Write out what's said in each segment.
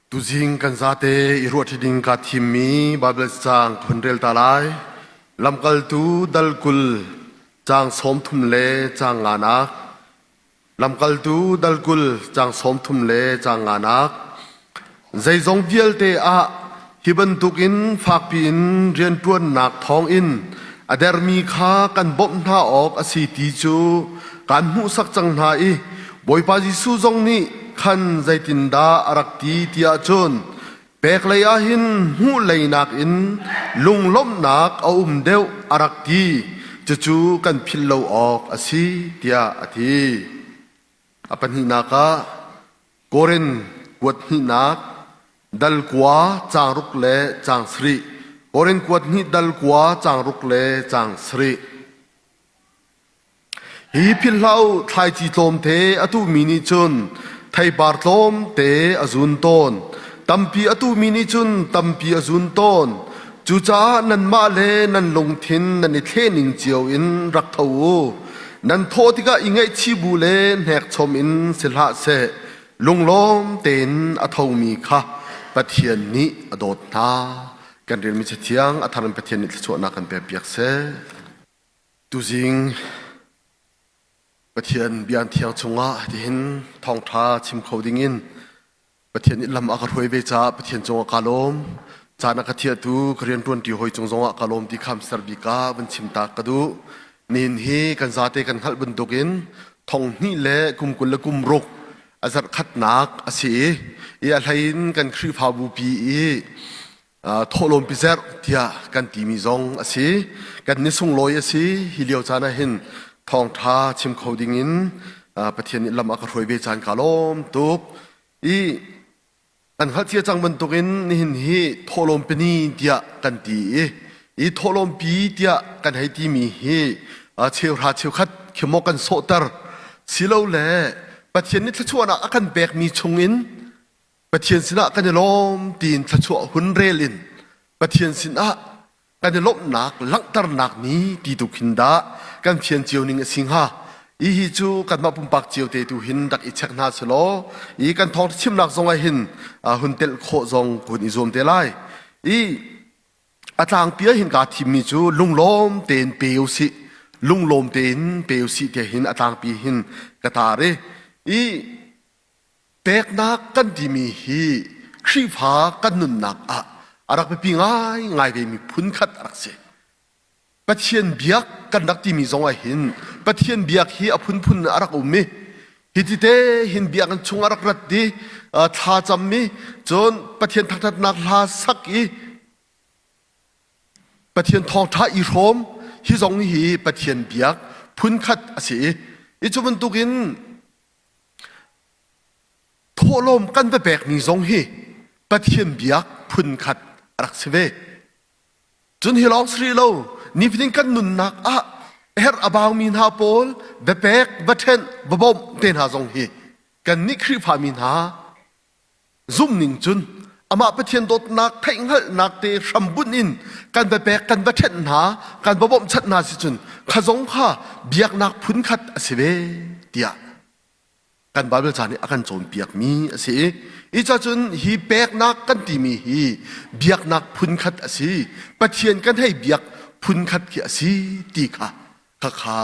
Tuzing kan zate i ruahṭi ding kaa thimmi Baibal caang ka hun rel ta lai. Lamkaltu dal 20 caang 30 le caang nganak. Lamkaltu dal 20 caang 30 le caang nganak. Zeizong vialte ah hi bantukin fakpi in rianṭuannak thawngin a dermi kha kan bawmh hna awk a si ti cu kaan hmuhsak cang hna i Bawipa Jesuh zong nih khan zeitindah a rak ti tiah cun peklei ah hin hmuhlei nakin lunglawmhnak a um deuh a rak ti. Cucu kan philh lo awk a si tiah a ti. A pahnihnak ah Korin kuat hnihnak dal kua caang ruk le caang sarih. Korin kuat hnih dal kua caang ruk le caang sarih. Hi philh hlah u, thlaici tlawmte a tuhmi nih cun theipar tlawmte a zun tawn. Tampi a tuhmi nih cun tampi a zun tawn. Cucaah nanmah le nan lungthin nan i thlehning cio in rak tho u. Nan thawh tikah i ngaihchih bu le hnekchom in si hlah seh. Lunglawm tein a thomi kha Pathian nih a dawt hna. Kan relmi Cathiang a thar in Pathian nih thluachuahnak kan pekpiak seh. Tuzing Pathian bia thiang chungah tihin thawngṭha chim kho dingin Pathian nih lam a ka hruai ve caah Pathian cungah kaa lawm. Caan a ka thiahtu ka rianṭuanṭi hawi cung zongah kaa lawm ti kham ser bik ah vun chim ta ka duh. Nihin hi kan zate kan hngalh bantukin thong hnih le kum 26 a zarh khatnak a si i i a hlei in kan Khrihfabu pi i thawhlawm pizerh tiah kan timi zong a si. Kan ni sunglawi a si. Hi lio caan ah hin thawngṭha chim kho dingin Pathian nih lam a ka hruai ve caan kaa lawm tuk. I kan hngalh cia cang bantukin nihin hi thawhlawm pini tiah kan ti i i thawhlawm pi tiah kan hei timi hi cheuhra cheukhat khi maw kan sawhter silole Pathian nih thluachuahnak a kan pekmi chungin Pathian sinah kan i lawm tiin thluachuah hun rel in Pathian sinah kan i lawmhnak langhternak ni ti tu khin dah kan fian cio ning a si hnga. Hi hi cu kanmah pumpak cio te tu hin rak i check hna selaw i kan thawng chimnak zong ah hin hun telh khawh zong kun i zuam te lai. I a tlangpi ah hin kaa thimmi cu lunglawm tein pe usih lunglawm tein pe usih ti hin a tlangpi hin ka tar i i Peknak kan timi hi Khrihfa kan nunnak ah a rak biapi ngaingai vemi phunkhat a rak si. Pathian biak kan rak timi zong ah hin Pathian biak hi a phunphun a rak um i hiti te hin biakinn chung a rak rat i thla cam i cun Pathian thangṭhatnak hla sak i Pathian thawngṭha i hrawm hi zong hi Pathian biak phunkhat a si i i cu bantukin Thawhlawm kan va pekmi zong hi Pathian biak phunkhat a rak si ve. Cun hi lawng si rih lo, nifatin kan nunnak ah herh a baumi hna pawl va pek, va ṭhenh, va bawmh te hna zong hi kannih Khrihfami hna zumhning cun amah Pathian dawtnak theihhngalhnak te hrambunh in kan va pek, kan va ṭhenh hna, kan va bawmhchanh hna si cun kha zong kha biaknak phunkhat a si ve tiah kan Baibal ca nih a kan cawnpiakmi a si i hi ca cun hi peknak kan timi hi biaknak phunkhat a si Pathian kan hei biak phunkhat khi a si ti kha khakha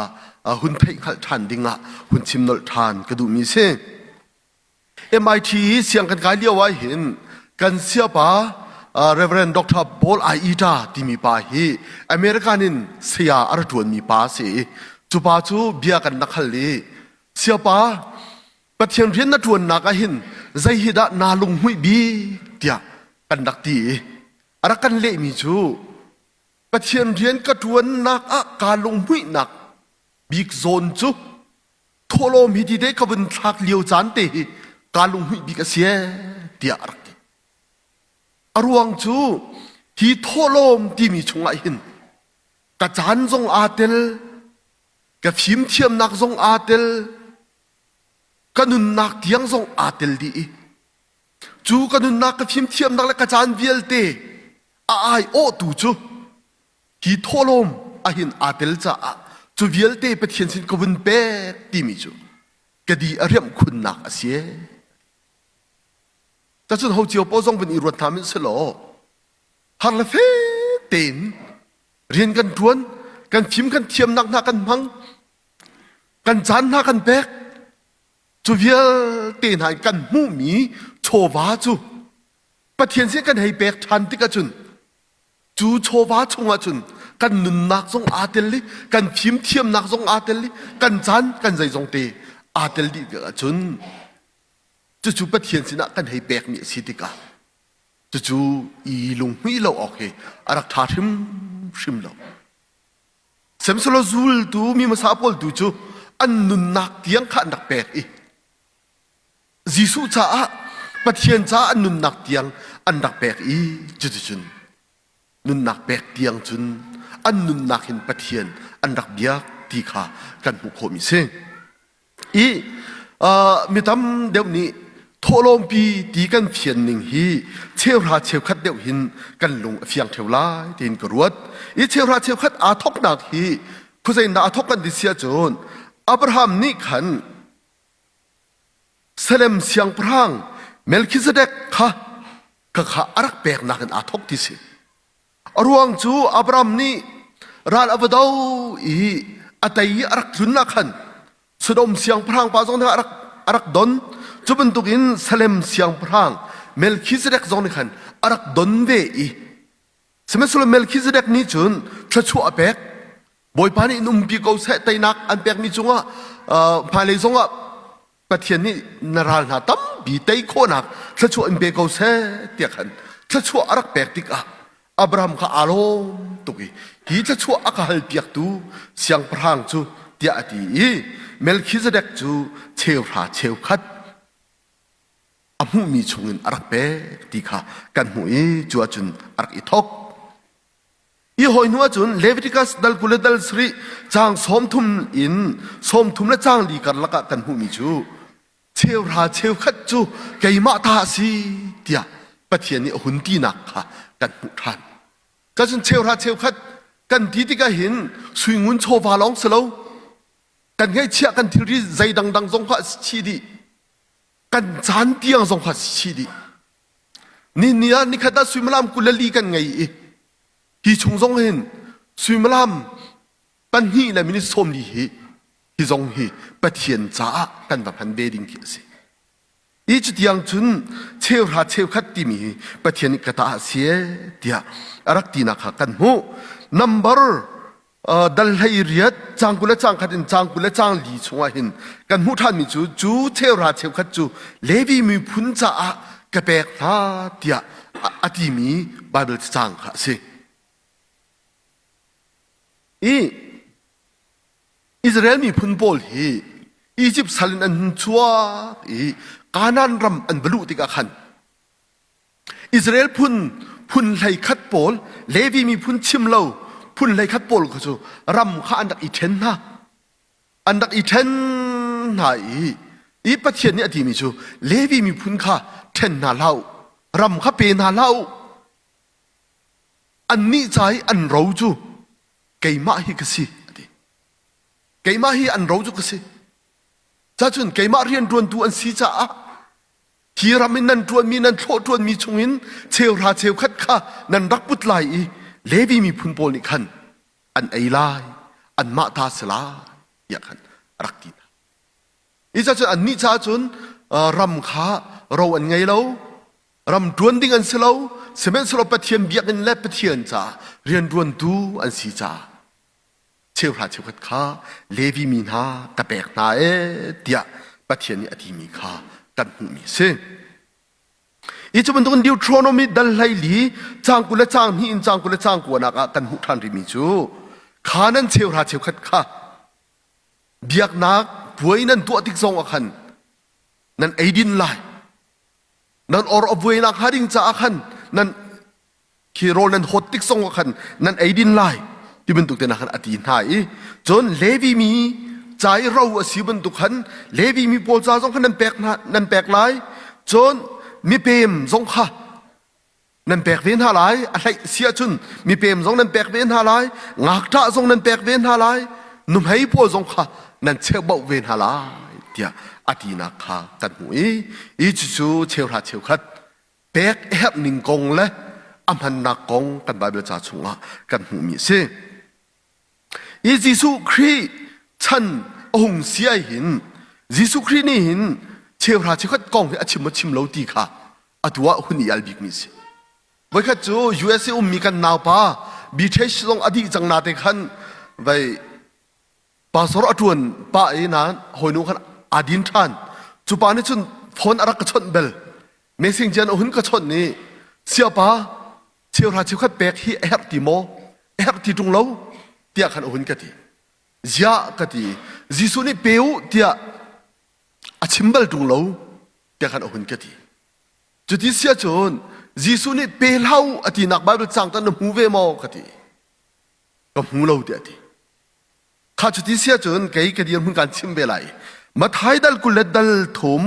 hun theih hngalh ṭhan dingah hun chim nolh ṭhan ka duhmi si. MIT i siang kan kai lio ah hin kan siapa Reverend Dr. Paul I. Ita timi pa hi American in saya a ra ṭuanmi pa a si i cu pa cu bia kan rak hal i Siapa, Pathian rian na ṭuannak ah hin zei hi dah naa lunghmuih bik tiah kan rak ti i a rak kan lehmi cu Pathian rian ka ṭuannak ah kaa lunghmuihnak bik zawn cu thawhlawm hi ti te ka vun thlak lio caan te hi kaa lunghmuih bik a si ee tiah a rak ti. A ruang cu hi thawhlawm timi chungah hin ka caan zong aa tel ka fimthiamnak zong aa tel ka nunnak tiang zong aa tel dih i cu ka nunnak ka fimthiamnak le ka caan vialte a aiawhtu cu hi thawhlawm ahin aa tel caah cu vialte Pathian sin ka vun pek timi cu ka di a riamh khunnak a si. Cacun ho cio paoh zong vun i ruat hna min si law har le fe tein rian kan ṭuan, kan fim kan thiamnak hna kan hmang, kan caan hna kan pek. Cu vialte hna in kan hmuhmi chawva cu Pathian sin kan hei pek ṭhan tik ahcun cu chawva chungah cun kan nunnak zong aa tel i kan fimthiamnak zong aa tel i kan caan kan zeizong te aa tel dih tik ahcun cucu Pathian sinah kan hei pekmi a si tikah cucu i lunghmuih lo awk hi a rak ṭha hrimhrim lo. Sihmanhsehlaw zultu mi hmasa pawl tu cu an nunnak tiang kha an rak pek i Jesuh caah Pathian caah an nunnak tiang an rak pek i cuticun nunnak pek tiang cun an nunnak hin Pathian an rak biak ti kha kan hmuh khawhmi si. I mi tam deuh nih thawhlawmpi ti kan fian ning hi cheuhra cheukhat deuh hin kan lung a fiang ṭheo lai tiin ka ruat. I cheuhra cheukhat aa thawknak hi khuazei in dah aa thawk kan ti si ahcun Abraham nih khan Salem siangpahrang Melchizedek kha khakha a rak peknak in aa thawk ti si. A ruang cu Abraham nih ral a va do i a tei i a rak tlun ah khan Sodom siangpahrang pa zong nih a rak, a rak don. Cu bantukin Salem siangpahrang Melchizedek zong nih khan a rak don ve i sihmanhsehlaw Melchizedek nih cun thluachuah a pek. Bawipa nih in umpi ko seh teinak an pekmi cungah hmailei zongah Pathian nih na ral hna tampi tei khawhnak thluachuah in pe ko seh tiah khan thluachuah a rak pek tikah Abraham kha aa lawm tuk i hi thluachuah a ka halpiaktu siangpahrang cu tiah a ti i Melchizedek cu cheuhra cheukhat a hmuhmi chungin a rak pek ti kha kan hmuh i cu ahcun a rak i thawk. Hi hawi hnu ahcun Leviticus dal 20 le dal sarih caang 30 in 30 le caang li karlak ah kan hmuhmi cu cheuhra cheukhat cu keimah ta a si tiah Pathian nih a hun tinak kha kan hmuh ṭhan. Cun cheuhra cheukhat kan ti tikah hin suingun chawva lawng si lo kan ngeihchiah kan thilri zei dangdang zong kha a si chih dih kan caan tiang zong kha a si chih dih Ni ni ah nikhat ah suimilam 24 kan ngei i hi chung zong hin suimilam pahnih le minute 40 hi hi zong hi Pathian caah kan va hman ve ding khi a si. I cutiang cun cheuhra cheukhat timi hi Pathian nih ka ta a si e tiah a rak tinak kha kan hmuh. Number dal hlei riat cang 20 le cang khat in cang 20 le cang li chungah hin kan hmuh ṭhanmi cu cu cheuhra cheukhat cu Levi miphun caah ka pek hna tiah a timi Baibal cacang kha a si. I Israel miphun pawl hi Egypt sal in an hun chuak i Kanaan ram an va luh tikah khan Israel phun phun 11 pawl Levi miphun chim lo phun 11 pawl kha cu ram kha an rak i ṭhen hna. An rak i ṭhen hna i i Pathian nih a timi cu Levi miphun kha ṭhen hna hlah u, ram kha pe hna hlah u. Annih ca i an ro cu keimah hi ka si a ti. Keimah hi an ro cu ka si. Cacun keimah rianṭuantu an si caah Hi ram in nan ṭuanmi nan thlawh ṭuanmi chungin cheuhra cheukhat kha nan rak put lai i Levi miphun pawl nih khan an ei lai, anmah ta si lai tiah khan a rak ti hna. Hi cun annih caah cun ram kha ro an ngei lo, ram ṭuan ding an si lo, sihmanhsehlaw Pathian biakinn le Pathian caah rianṭuantu an si caah cheuhra cheukhat kha Levi mi hna ka pek hna ee tiah Pathian nih a timi kha kan hmuhmi a si. Hi cu bantukin Deuteronomy dal 14 caang 20 le caang hnih in caang 20 le caang kuanak ah kan hmuh ṭhan rihmi cu kha nan cheuhra cheukhat kha biaknak puai nan tuah tik zong ah khan nan eidin lai nan or a vuainak hnga ding caah khan nan khi rawl nan hawt tik zong ah khan nan eidin lai ti bantuk te khan a ti hna i cun Levi mi ca i ro a si bantuk khan Levi mi pawl ca zong khan nan pek hna nan pek lai cun mipem zong kha nan pek ve hna lai a hleih si ahcun mipem zong nan pek ve hna lai ngakṭah zong nan pek ve hna lai nuhmei pawl zong kha nan cheuhbauh ve hna lai tiah a tinak kha kan hmuh i i cucu cheuhra cheukhat. Pek a herh ning kong le a hmannak kong kan Baibal ca chungah kan hmuhmi a si. I Jesuh Khrih chan a hung si ai hin Jesuh Khrih nih hin cheuhra cheukhat kong hi a chim maw chim lo ti kha atu ah hun i al bikmi a si. Voikhat cu USA ummi kan naupa BTH zong a dih cang nate khan vai pastor a ṭuan pah i nain hawinu khan aa din ṭhan. Cu pa nih cun phone a rak ka chawnh bel. Messenger a hun ka chawnh i siapa cheuhra cheukhat pek hi a herh ti maw? A herh ti ṭung lo tiah khan a hun ka ti. Ziah ka ti. Jesuh nih pe u tiah a chim bal ṭung lo tiah khan a hun ka ti. Cuti si ahcun Jesuh nih pe hlah u a tinak Baibal caang tan na hmu ve maw ka ti. Ka hmu lo tiah a ti. Kha cuti si ahcun kei ka dirhmun kaan chim ve lai. Matthai dal 20 le dal thum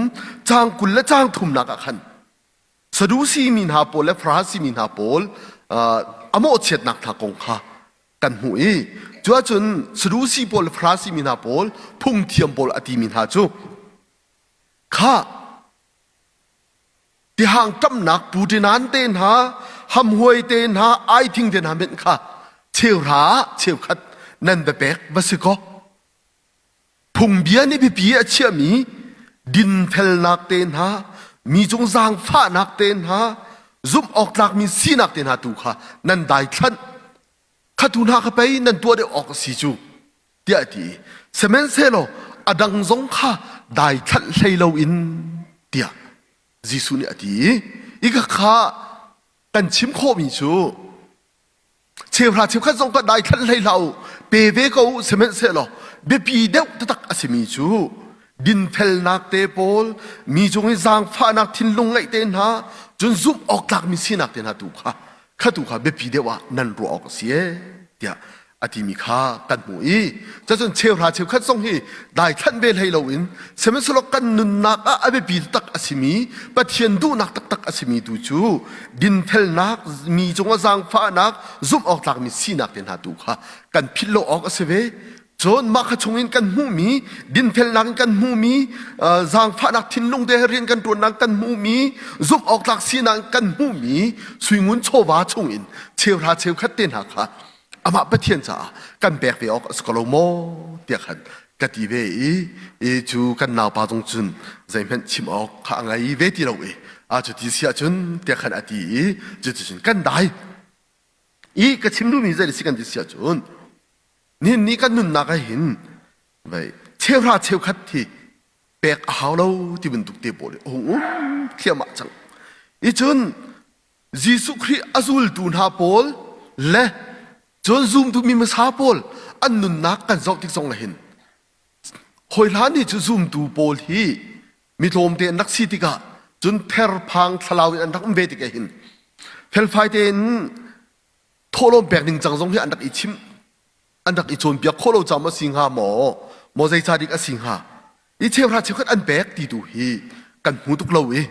caang 20 le caang thumnak ah khan Sadusi mi hna pawl le Farasi mi hna pawl a mawhchiatnak hna kong kha kan hmuh i cu ahcun Sadusi pawl le Farasi mi hna pawl phungthiam pawl a timi hna cu kha Tihang ṭamnak puṭinan te hna, hamhuai te hna, aithing te hna hmenh kha cheuhra ah cheukhat nan va pek va si kaw. Phungbia nih biapi a chiahmi dinfelnak te hna, mi cung zaangfahnak te hna, zumh awk tlakmi sinak te hna tu kha nan daithlanh. Kha tu hna kha pei nan tuah deuh awk a si cu. tiah a ti. Sihmanhsehlaw a dang zong kha daithlanh hlei loin tiah Jesuh nih a ti. I kha kan chim khawhmi cu cheuhra cheukhat zong kha daithlanh hlei hlah u, pe ve ko u, sihmanhsehlaw biapi deuh taktak a simi cu dinfelnak te pawl, mi cung i zaangfahnak thinlung ngeih te hna, cun zumh awk tlakmi sinak te hna tu kha kha tu kha biapi deuh ah nan ruah awk a si ee tiah a timi kha kan hmuh i cacun cheuhra cheukhat zong hi daithlanh ve hlei loin sihmanhsehlaw kan nunnak ah a biapi taktak a simi Pathian duhnak taktak a simi tu cu dinfelnak mi cungah zaangfahnak zumh awk tlakmi sinak te hna tu kha kan philh lo awk a si ve. Cun mah kha chungin kan hmuhmi dinfelnak in kan hmuhmi zaangfahnak thinlung te he rian kan ṭuannak kan hmuhmi zumh awk tlak sinak in kan hmuhmi suingun chawva chungin cheuhra cheukhat te hna kha amah Pathian caah kan pek ve awk a si ko lo maw tiah khan ka ti ve i i cu kan naupa zong cun zeihmanh chim awk kha a ngei ve ti lo i a cu ti si ahcun tiah khan a ti i cuticun kan dai i ka chim duhmi zei si kan ti si ahcun Nihin ni kan nunnak ah hin vei cheuhra cheukhat hi pek a hau lo ti bantuk te pawl hi a hung um thliahmah cang. I cun Jesuh Khrih a zultu hna pawl le cun zumtu mi hmasa pawl an nunnak kan zoh tik zong ah hin hawi hlan hi cu zumtu pawl hi mi tlawmte an rak si tikah cun therphang thlalau in an rak um ve tik ah hin felfai tein thawhlawm pek ding cang zong hi an rak i chim an rak i cawnpiak khawh lo cam a si hnga maw maw zeica dik a si hnga i cheuhra cheukhat an pek ti tu hi kan hmu tuk lo i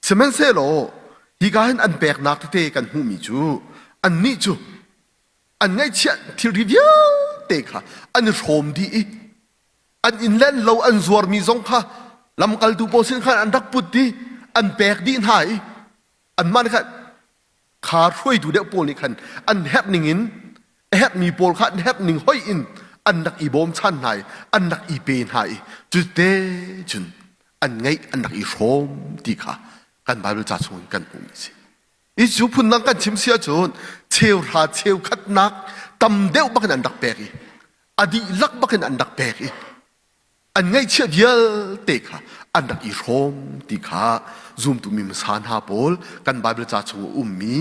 sihmanhsehlaw hika hin an peknak tete kan hmuhmi cu annih cu an ngaihchiah thilri vialte kha an i hrawm dih i an inn le an lo an zuarmi zong kha lamkaltu pawl sin khan an rak put i an pek dih hna i anmah nih khan kha hruaitu deuh pawl nih khan an herh ning in a herhmi pawl kha an herh ning hoih in an rak i bawmchan hna i an rak i pe hna i cute cun an ngeih an rak i hrawm ti kha kan Bible ca chung in kan hmuhmi a si. I cu phundang kan chim si ahcun cheuhra cheukhatnak tam deuh bakin an rak pek i a dihlak bakin an rak pek i an ngaihchiah vialte kha an rak i hrawm ti kha zumtu mi hmasa hna pawl kan Bible ca chung a ummi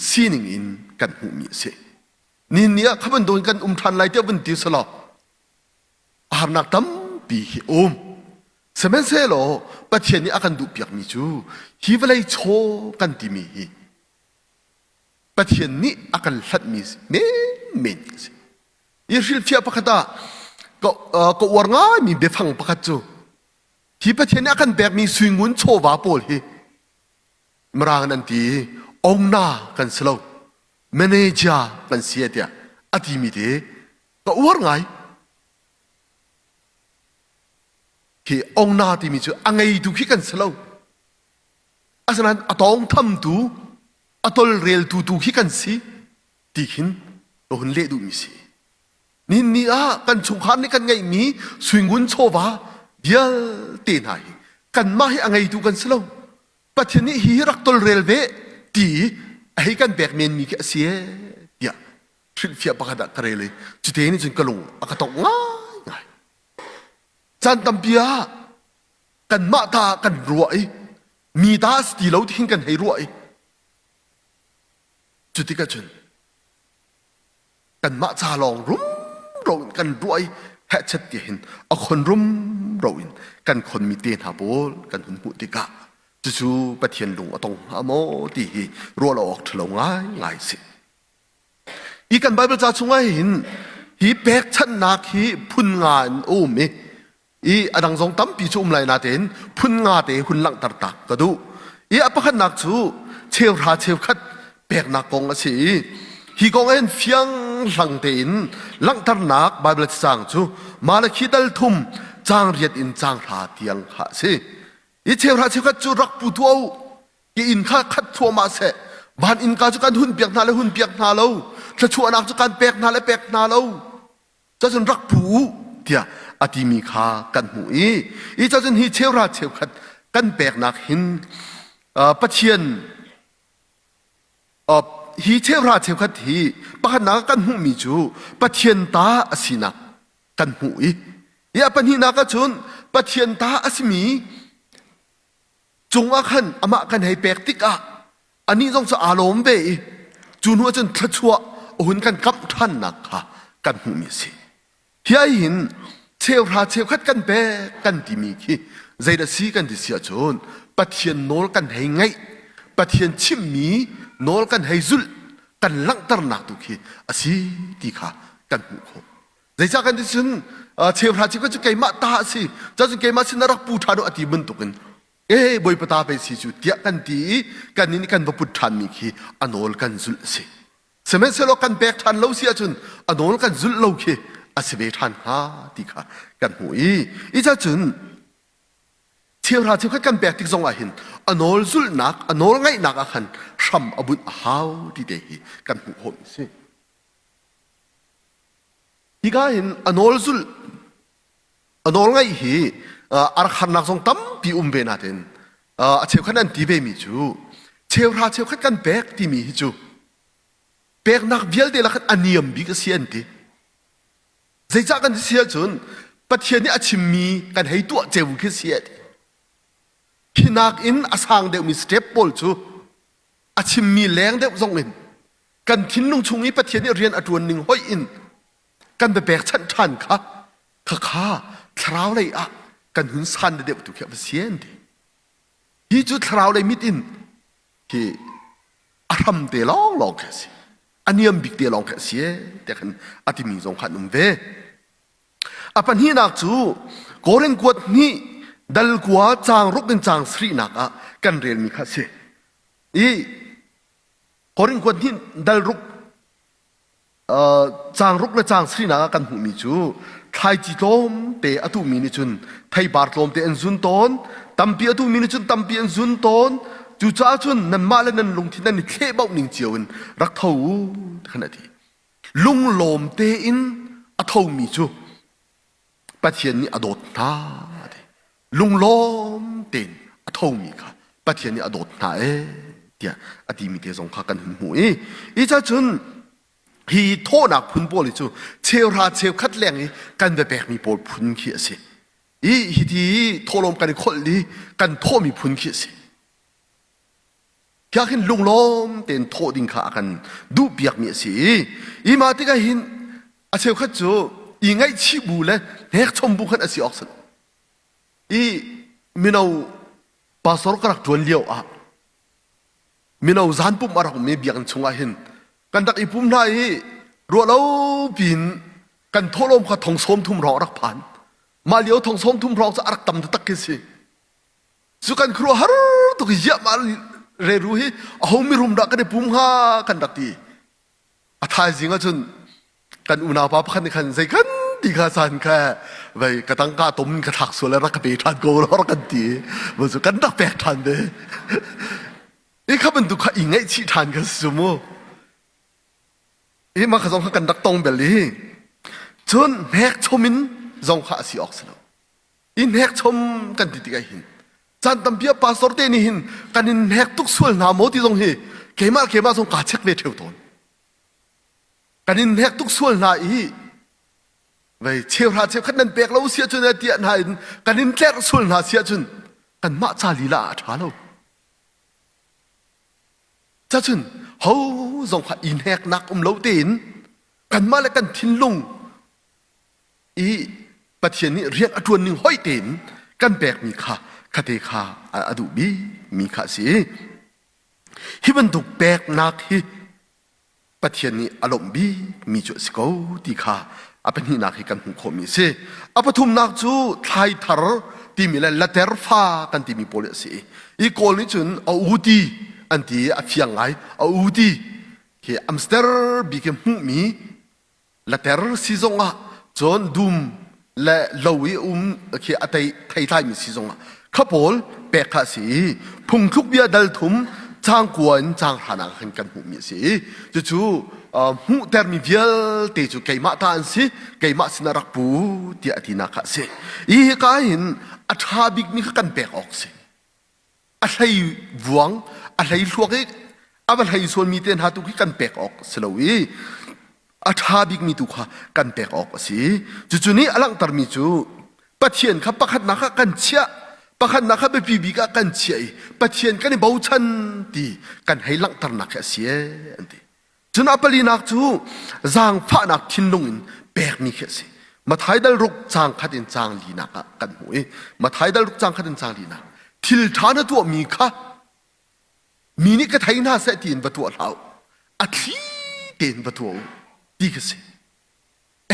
sining in kan hmuhmi a si. Nihin ni ah kha bantukin kan um ṭhan lai tiah vun ti selaw a harnak tampi hi um. Sihmanhsehlaw Pathian nih a kan duhpiakmi cu hi vawlei chaw kan timi hi Pathian nih a kan hlanhmi menmen a si. I hrilhfiah pakhat ah ka, ka uar ngaimi biafang pakhat cu hi Pathian nih a kan pekmi suingun chawva pawl hi Mirang in an ti i owner kan si lo manager kan si tiah a timi te ka uar ngai. Hi owner timi cu a ngeitu khi kan si lo. Asinain a tawngthamtu, a tolreltu tu khi kan si ti khin ka hun leh duhmi si. Nihin ni ah kan chungkhar nih kan ngeihmi suingun chawva vialte hna hi kanmah hi a ngeitu kan si lo. Pathian nih hi rak tolrel ve ti a hei kan pek menmi khi a si ee tiah hrilhfiah pakhat ah ka rel i cute nih cun ka lung a ka tongh ngaingai. Caan tampi ah kanmah ta kan ruah i mi ta a si ti lo ti hin kan hei ruah i cu tikah cun kanmah ca lawng rumro in kan ruah i hehchet ti hin a khon rumro in kan khonmi te hna pawl kan hun hmuh tikah cucu Pathian lung a tong hnga maw ti hi ruah lo awk ṭhalo ngaingai si. Hi kan Bible ca chungah hin hi pekchanhnak hi phun nga in a um i i a dang zong tampi cu um lai natein phun nga te hun langhter tak ka duh. I a pakhatnak cu cheuhra cheukhat peknak kong a si i hi kong ah hin fiang hlang tein langhternak Bible cacang cu Malakhi dal thum caang riat in caang hra tiang kha a si. I cheuhra cheukhat cu rak pu tuah u Ki inn kha khat thluahmah seh. Van innka cu kan hun piak hna le hun piak hna lo. Thluachuahnak cu kan pek hna le pek hna lo. Cacun rak pu u tiah a timi kha kan hmuh i i cacun hi cheuhra cheukhat kan peknak hin Pathian hi cheuhra cheukhat hi pakhatnak kan hmuhmi cu Pathian ta a sinak kan hmuh i i a pahnihnak ahcun Pathian ta a simi cungah khan amah kan hei pek tikah anih zong cu aa lawm ve i cu hnu ahcun thluachuah a hun kan kamh ṭhannak kha kan hmuhmi a si. Hi ai hin cheuhra cheukhat kan pek kan timi khi zeidah si kan ti si ahcun Pathian nawl kan hei ngaih Pathian chimmi nawl kan hei zulh kan langhternak tu khi a si ti kha kan hmuh khawh. Zeicah kan ti cun cheuhra cheukhat cu keimah ta a si cun keimah sin rak pu ṭhan u a ti bantukin ee bawipa ta pei si cu tiah kan ti i kan nih kan va put ṭhanmi khi a nawl kan zulh a si. Sihmanhsehlaw kan pek ṭhan lo si ahcun a nawl kan zulh lo khi a si ve ṭhan hnga ti kha kan hmuh i i cun cheuhra cheukhat kan pek tik zong ah hin a nawl zulhnak a nawl ngaihnak ah khan hram a bunh a hau ti te hi kan hmuh khawh mi si. Hika hin a nawl zulh a nawl ngaih hi a rak harnak zong tampi um ve nain a cheukhat an ti ve mi cu cheuhra cheukhat kan pek timi hi cu peknak vialte lakhin a niam bik a si an ti. Zeicah kan si ahcun Pathian nih a chimmi kan hei tuah ceu khi si a ti. Hi nakin a sang deuhmi step pawl cu a chimmi leng deuh zong in kan thinlung chung i Pathian nih rian a ṭuan ning hoih in kan biapekchanh ṭhan kha khakha thlarau lei ah kan hun san deuh tu khi a va si an ti. Hi cu thlarau lei mit in hi a hram te lawnglawng khi a si. A niam bik te lawng khi a si e tiah khan a timi zong kha an um ve. A pahnihnak cu Korin kuat hnih dal kua caang ruk in caang sarihnak ah kan relmi kha a si. I Korin kuat hnih dal ruk caang ruk le caang sarihnak ah kan hmuhmi cu thlaici tlawmte a tuhmi nih cun theipar tlawmte an zun tawn tampi a tuhmi nih cun tampi an zun tawn cucaah cun nanmah le nan lungthin nan i thlehbauh ning cio in rak tho u khan a ti lunglawm tein a thomi cu Pathian nih a dawt hna a ti. Lunglawm tein a thomi kha Pathian nih a dawt hna ee tiah a timi te zong kha kan hun hmuh i i cun hi thawhnak phun pawl hi cu cheuhra cheukhat leng i kan va pekmi pawl phun khi a si i hiti thawhlawm kan i kholh i kan thawhmi phun khi a si Khia khin lunglawm tein thawh ding kha a kan duhpiakmi a si i i mah tikah hin a cheukhat cu i ngaihchih bu le hnekchom bu khan a si awk si i mino pastor ka rak ṭuan lio ah mino zan pumh a rak um i biakinn chungah hin kan rak i pum hna i ruah lo piin kan thawhlawm kha thong sawm thum hrawng a rak phan mah lio thong sawm thum hrawng cu a rak tam taktak khi si Cu kan khuaruahhar tuk i ziah mah reru hi aho mirum dah kan i pum hnga kan rak ti. A thaizing ahcun kan unaupa pakhat nih khan zei kan ti kha caan kha. Vei ka tangka tom in ka thlak sual rak ka pe ṭhan ko rak kan ti. Cu kan rak pek ṭhan ve. I kha bantuk kha i ngaihchih ṭhan kan si mu. I mah kha zong kha kan rak tong bel i cun hnek chom in zong kha a si awk si lo. I hnek chom kan ti tikah hin caan tampi ah pastor te nih hin kan in hnek tuk sual hna maw ti zong hi keimah keimah zong kaa check ve ṭheo tawn. Kan in hnek tuk sual hna i vei cheuhra cheukhat nan pek lo si ahcun tiah hna in kan in tlerh sual hna si ahcun kanmah ca lila ah a ṭha lo. Cacun ho zong kha i hneknak um lo tein kanmah le kan thinlung i Pathian nih rian a ṭuan ning hoih tein kan pekmi kha khate kha a duh bikmi kha a si. Hi bantuk peknak hi Pathian nih a lawmh bikmi cu a si ko ti kha a pahnihnak hi kan hmuh khawhmi a si. A pathumnak cu thlai thar timi le later fa kan timi pawl hi a si. I Kawl nih cun a uti an ti i a fiang ngai. A uti hi Amster bik i hmuhmi Later si zongah cun dum le lo i um khi a tei theitlaimi si zongah kha pawl pek kha a si i phungthluk bia dal thum caang kua in caang hra ah khan kan hmuhmi a si i cucu hmuhtermi vialte cu keimah ta an si keimah sinah rak pu tiah a tinak kha a si i hika hin a ṭha bikmi kha kan pek awk si a hlei vuang a hlei hluak i a va hlei sualmi te hna tu khi kan pek awk si lo i a ṭha bikmi tu kha kan pek awk a si. Cucu nih a langhtermi cu Pathian kha pakhatnak ah kan chiah pakhatnak kha biapi bik ah kan chiah i Pathian kan i bochan ti kan hei langhternak hi a si an ti. Cun a palinak cu zaangfahnak thinlung in pekmi khi a si. Matthai dal ruk caang khat in caang linak ah kan hmuh i Matthai dal ruk caang khat in caang linak thil ṭha na tuahmi kha mi nih ka thei hna seh tiin va tuah hlah u a thli tein va tuah u ti ka si.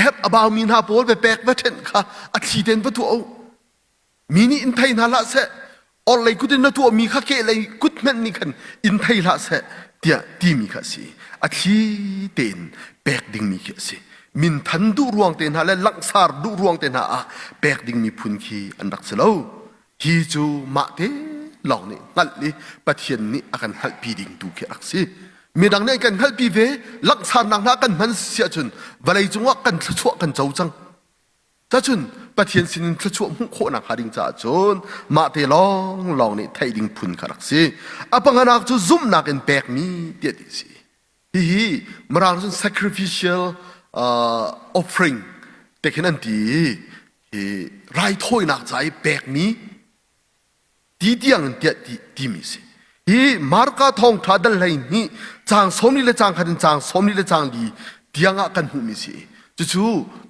Herh a baumi hna pawl va pek va ṭhenh kha a thli tein va tuah u. Mi nih in thei hna hlah seh, orhlei kut in na tuahmi kha kehlei kut hmanh nih khan in thei hlah seh tiah timi kha a si. A thli tein pek dingmi khi a si. Minthan duh ruang te hna le langhsar duh ruang te hna ah pek dingmi phun khi an rak si lo. Hi cu mah te lawng nih hngalh i Pathian nih a kan hngalhpi ding tu khi a rak si. Midang nih an kan hngalhpi ve, langhsarnak hna kan hman si ahcun vawlei cungah kan thluachuah kan co cang. Cacun Pathian sinin thluachuah hmuh khawhnak hnga ding caah cun mah te lawnglawng nih theih ding phun kha rak si. A panganak cu zumhnak in pekmi tiah ti si. Hihi Mirang cun sacrificial uh, offering te khin an ti i hi raithawinak ca i pekmi ti tiang in tiah ti, timi si. Hi Marka thawngṭha dal hlei hnih caang sawmli le caang khat in caang sawmli le caang li tiang ah kan hmuhmi si. Cucu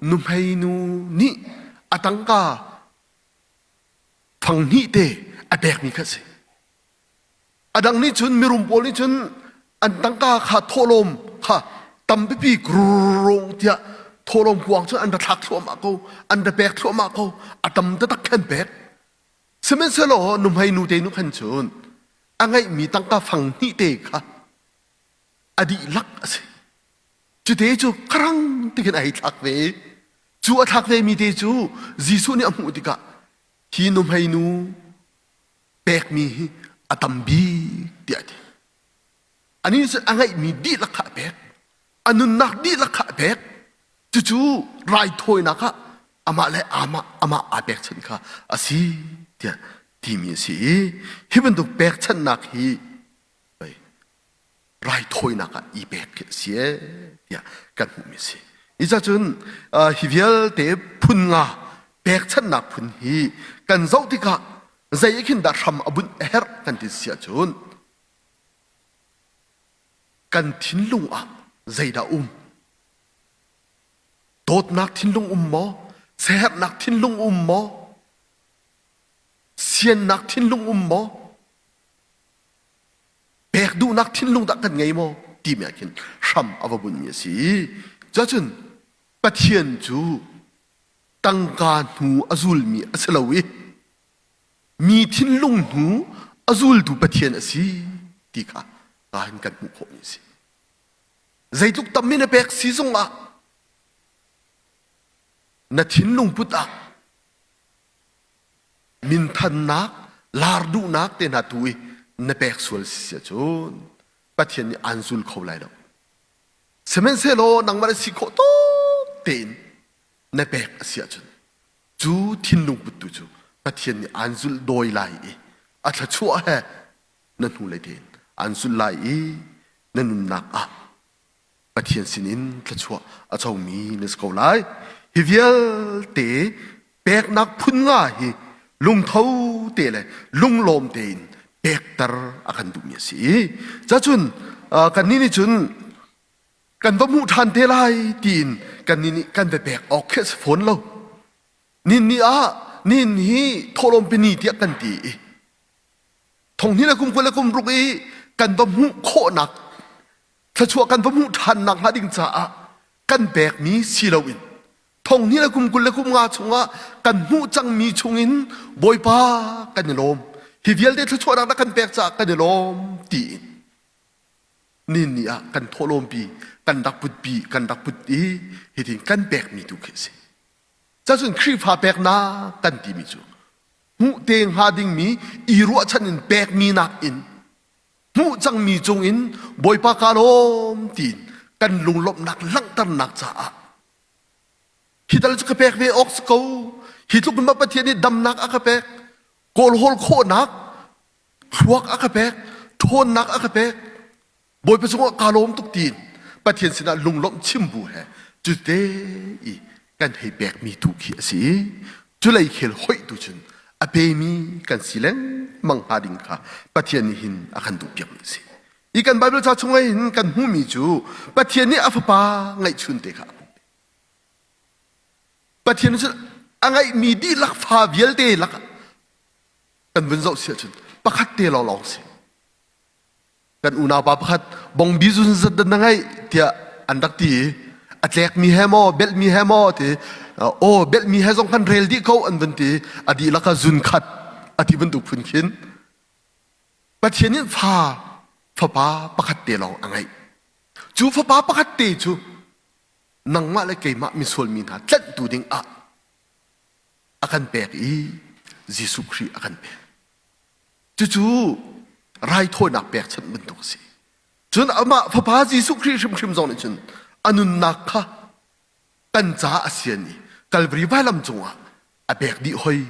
nuhmei nu nih a tangka fang hnih te a pekmi kha si. A dang nih cun mirum pawl nih cun an tangka kha thawhlawm kha tampipi grung tiah thawhlawm kuang cun an ra thlak thluahmah ko, an ra pek thluahmah ko, a tam taktak khan pek. Sihmanhsehlaw nuhmei nu te nu khan cun a ngeihmi tangka fang hnih te kha a dihlak a si. Cute cu kharang ti khin a hei thlak ve i cu a thlak ve mi te cu Jesuh nih a hmuh tikah hi nuhmei nu pekmi hi a tam bik tiah a ti. Anih cu a ngeihmi dihlak kha a pek. A nunnak dihlak kha a pek. Cucu raithawinak ah amah le amah amah aa pekchanh kha a si tiah timi a si i hi bantuk pekchanhnak hi raithawinak ah i pek khi a si tiah kan hmuhmi a si. Hi cun hi vialte phun nga pekchanhnak phun hi kan zoh tikah zei khin dah hram a bunh a herh kan ti si ahcun kan thinlung ah zeidah um? Dawtnak thinlung um maw? Siaherhnak thinlung um maw? Siannak thinlung um maw? Pek duhnak thinlung dah kan ngei maw? timi ah khin hram a va bunhmi a si. Cuacun Pathian cu tangka hnu a zulmi a si lo i mi thinlung hnu a zultu Pathian a si ti kha ka hin kan hmuh khawhmi a si. Zeitluk tam in a pek si zongah na thinlung put ah. Minthannak, lar duhnak te hna tu i na pek sual si ahcun Pathian nih aan zul kho lai lo. Sihmanhsehlaw nangmah na si khawh tawk tein na pek a si ahcun cu thinlung puttu cu Pathian nih aan zulh dawi lai i a thluachuah he na hnulei tein aan zulh lai i na nunnak ah Pathian sinin thluachuah a comi na si ko lai. Hi vialte peknak phun nga hi lungtho te le lunglawm tein pekter a kan duhmi a si. Cacun kannih nih cun kan va hmuh ṭhan te lai tiin kannih nih kan va pek awk khi a si fawn lo. Nin ni ah nin hi thawhlawm pini tiah kan ti i thonghnih le kum 20 le kum ruk i kan va hmuh khawhnak thluachuah kan va hmuh ṭhan nakhnga ding caah kan pekmi si loin thonghnih le kum 20 le kum nga chungah kan hmuh cangmi chungin Bawipa kan i lawm hi vialte thluachuahnak na kan pek caah kan i lawm tiin ni ni ah kan thawhlawmpi kan rak putpi kan rak put i hitin kan pekmi tu khi a si. Cacun Khrihfa peknak kan timi cu hmuh te hnga dingmi i ruahchan in pekmi nakin hmuh cangmi cungin Bawipa ka lawm tiin kan lunglawmhnak langhternak caah hi tal cu ka pek ve awk si ko hi tluk in Pathian nih damnak a ka pek kawlhawl khawhnak thluak a ka pek ṭhawnnak a ka pek Bawipa cungah kaa lawm tuk tiin Pathian sinah lunglawmh chim bu he cute i kan hei pekmi tu khi a si i culei khel hoih tu cun a pemi kan si lengmang hnga ding kha Pathian nih hin a kan duhpiakmi a si. Hi kan Baibal ca chungah hin kan hmuhmi cu Pathian nih a fapa ngeihchun te kha a hmuh. Pathian nih cun a ngeihmi dihlak fa vialte lakah kan vun zoh si ahcun pakhat te lawnglawng si. Kan unaupa pakhat bongbi zunzat na ngeih tiah an rak ti i a tlekmi he maw belhmi he maw ti aw belhmi he zong kan rel dih ko an vun ti a dihlak ah zun khat a ti bantuk phun khin Pathian nih fa fapa pakhat te lawng a ngeih cu fapa pakhat te cu nangmah le keimah misual mi hna tlanhtu ding ah a kan pek i Jesuh Khrih a kan pek Cucu raithawinak pekchanh bantuk a si. Cun amah Fapa Jesuh Khrih hrimhrim zong nih cun a nunnak kha kan caah a sian i Kalvari vailam cungah a pek dih hoi.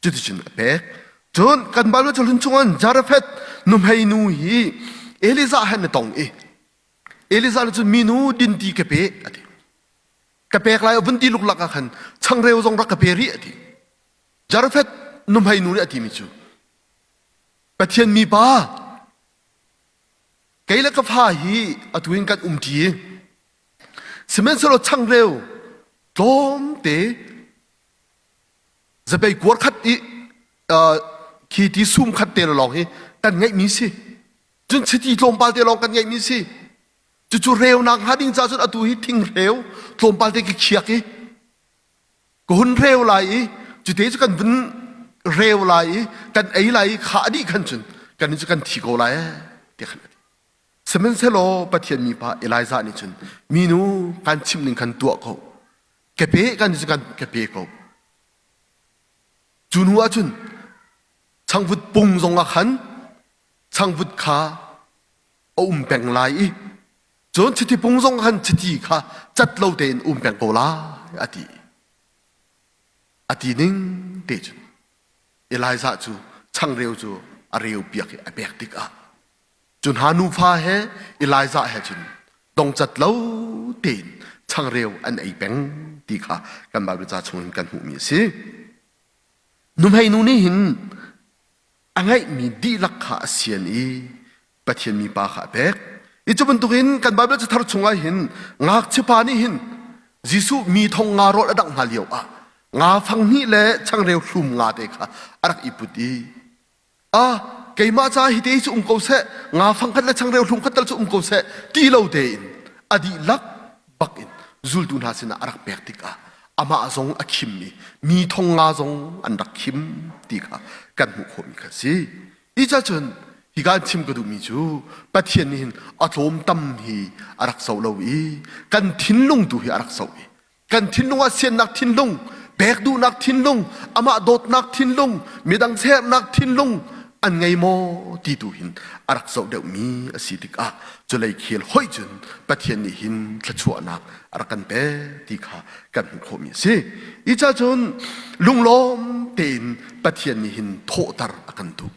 Cuticun a pek. Cun kan Baibal cahlun chungin Zarephath nuhmei nu hi Elijah he na tong i Elijah nih cun minu dinti ka pe a ti. Ka pek lai vun ti luklak ah khan changreu zong rak ka pe rih a ti. Zarephath nuhmei nu nih a timi cu Pathian mipa kei le ka fa hi atu in kan umṭi sihmanhsehlaw changreu tlawmte zapei kuar khat i khi ti sum khat te lawng hi kan ngeihmi si cun chiti tlawmpal te lawng kan ngeihmi si cucu reunak hnga ding ca cun atu hi thingreu tlawmpal te ka khiak i Ka hun reu lai i cute cu kan vun reu lai i kan ei lai i kha a dih khan cun kan cu kan thi ko lai ee tiah khan a ti. Sihmanhsehlaw Pathian mipa Elijah nih cun minu kan chimh ning khan tuah ko ka pe kan cu kan ka pe ko. Cu hnu ah cun changvut pung zong ah khan changvut kha a um peng lai i Cun chiti pung zong khan chiti kha cat lo tein um peng ko lai a ti. A ti ning te cun Elijah cu changreu cu a reu piak i a pek tikah cu hna nufa he Elijah he cun dongcat lo tein changreu an ei peng ti kha kan Baibal ca chungin kan hmuhmi a si. Nuhmei nu nih hin a ngeihmi dihlak kha a sian i Pathian mipa kha a pek. I cu bantukin kan Baibal cathar chungah hin ngakchiapa nih hin Jesuh mi thong nga rawl a dangh hna lio ah nga fang hnih le changreu hlum nga te kha a rak i put i a keimah ca hi te cu um ko seh nga fang khat le changreu hlum khat tal cu um ko seh ti lo tein a dihlak bak in zultu hna sinah a rak pek tikah amah zong a khim i mi thong nga zong an rak khim ti kha kan hmuh khawhmi kha a si. Hi ca cun hika an chim ka duhmi cu Pathian nih hin a tlawm tam hi a rak zoh lo i kan thinlung tu hi a rak zoh i kan thinlung ah siannak thinlung. Pek duhnak thinlung, amah dawtnak thinlung, midang sernak thinlung an ngei maw ti tu hin a rak zoh deuhmi a si tikah culei khel hoih cun Pathian nih hin thluachuahnak a rak kan pek ti kha kan hmuh khawhmi a si. I ca cun lunglawm tein Pathian nih hin thawhter a kan duh.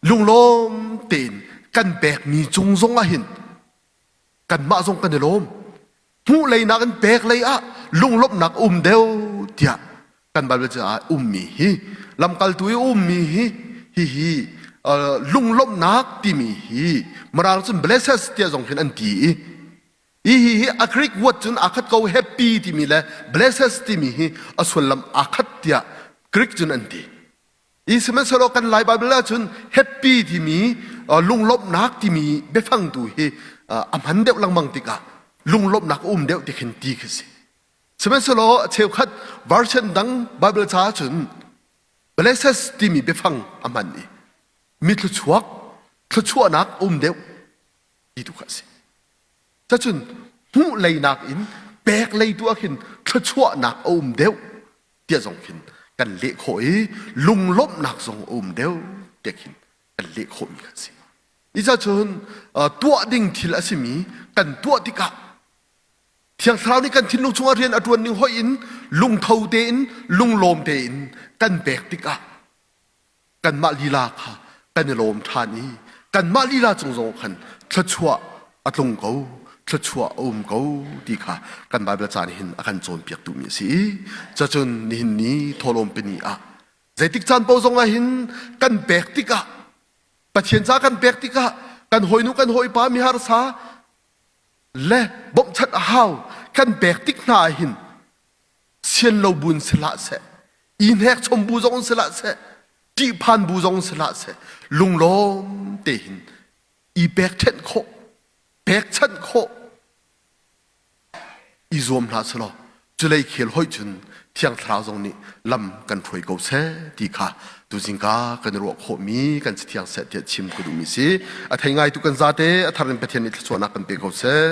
Lunglawm tein kan pekmi cung zong ah hin kanmah zong kan i lawm. Hmuh lei nakin pek lei ah lunglawmhnak um deuh tiah kan Bible caah ummi hi lamkaltu i ummi hi hihi lunglawmhnak timi hi Mirang cun blesses tiah zong hin an ti i hi hi hi a Greek word cun aa khat ko happy timi le blesses timi hi a sullam aa khat tiah Greek cun an ti. I sihmanhsehlaw kan Lai Bible ahcun happy timi lunglawmhnak timi biafang tu hi a hman deuh lengmang tikah lunglawmhnak a um deuh ti khin ti khi si. Sihmanhsehlaw a cheukhat version dang Bible ca ahcun blesses timi biafang a hman i mi thluachuak thluachuahnak um deuh ti tu kha a si. Cacun hmuh lei nakin pek lei tu ah khin thluachuahnak a um deuh tiah zong khin kan leh khawh i lunglawmhnak zong a um deuh tiah khin kan leh khawhmi kan si. Isa cun tuah ding thil a simi kan tuah tikah Thiang Thlarau nih kan thinlung chungah rian a ṭuan ning hoih in lungtho tein lunglawm tein kan pek tikah kanmah lila kha kan i lawm ṭhan i kanmah lila cung zong khan thluachuah a tlung ko thluachuah a um ko ti kha kan Baibal ca nih hin a kan cawnpiak duhmi a si i cacun nihin ni thawhlawm pini ah zeitik caan paoh zong ah hin kan pek tikah Pathian ca kan pek tikah kan hawinu kan hawipa mi harsa le bawmhchanh a hau kan pek tik hna ah hin sian lo buin si hlah seh i hnek chom bu zong si hlah seh ṭihphan bu zong si hlah seh lunglawm te hin i pekṭhenh khawh pekchanh khawh i zuam hlah selaw culei khel hoih cun Thiang Thlarau zong nih lam kan hruai ko seh ti kha tuzingka kan i ruah khawhmi kan si thiang seh tiah chim ka duhmi si. A thei ngaitu kan zate a thar in Pathian nih thluachuahnak kan pe ko seh.